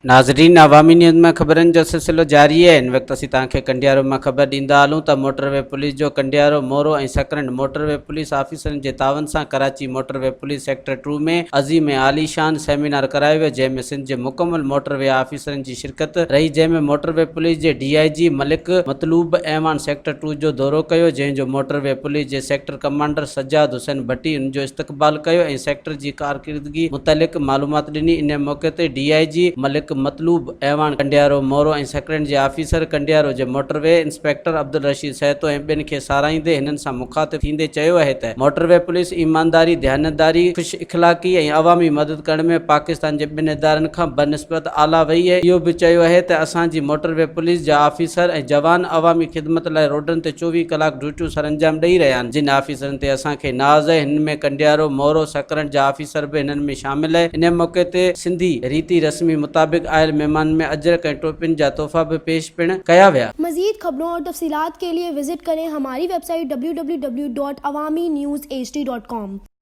ناظرين عوامي نيوز ۾ خبرن جو سلسلو جاري آهي هن وقت اسين توهان کي ڪنڊيارو مان خبر ڏيندا هلون ته موٽر وي پوليس جو Kandiaro Moro ۽ Sakrand motorway police آفيسرن جي تعاون سان Karachi motorway police sector two ۾ عظيم ۽ عاليشان سيمينار ڪرايو ويو جنهن ۾ سنڌ جي مڪمل موٽر وي آفيسرن جي شرڪت رهي جنهن ۾ موٽر وي پوليس جي D I G Malik Matloob Awan sector two جو دورو ڪيو جنهن جو موٽر وي پوليس جي سيڪٽر ڪمانڊر سجاد حسين ڀٽي ان جو استقبال ڪيو ۽ سيڪٽر جي ڪارڪردگي متعلق معلومات ڏني ان موقعي تي D I G Malik Matloob Awan Kandiaro Moro ۽ Sakrand جي آفيسر ڪنڊيارو جي motorway inspector Abdul Rasheed Sahito ۽ ٻين کي ساراهيندي هنن سان مخاطب ٿيندي چيو اهي ته موٽر وي پوليس ايمانداري، ديانتداري، خوش اخلاقي ۽ عوامي مدد ڪرڻ ۾ پاڪستان جي ٻين ادارن کان بنسبت اعليٰ وئي اهي اهو به چيو اهي ته اسان جي موٽر وي پوليس جا آفيسر ۽ جوان عوامي خدمت لاء روڊن تي 24 ڪلاڪ ڊيوٽيون سرانجام ڏئي رهيا آهن جن آفيسرن تي اسان کي ناز اهي هنن ۾ ڪنڊيارو، مورو، سڪرنڊ جا آفيسر به هنن ۾ شامل اهي انهي موقعي تي سنڌي ريتي رسمي مطابق آيل مهمانن ۾ اجرڪ ۽ ٽوپين جا تحفا به پيش پڻ ڪيا ويا. مزيد خبرون اور تفصيلات کے لئے وزٽ ڪرين ھماري web site www.awamiNewsHD.com.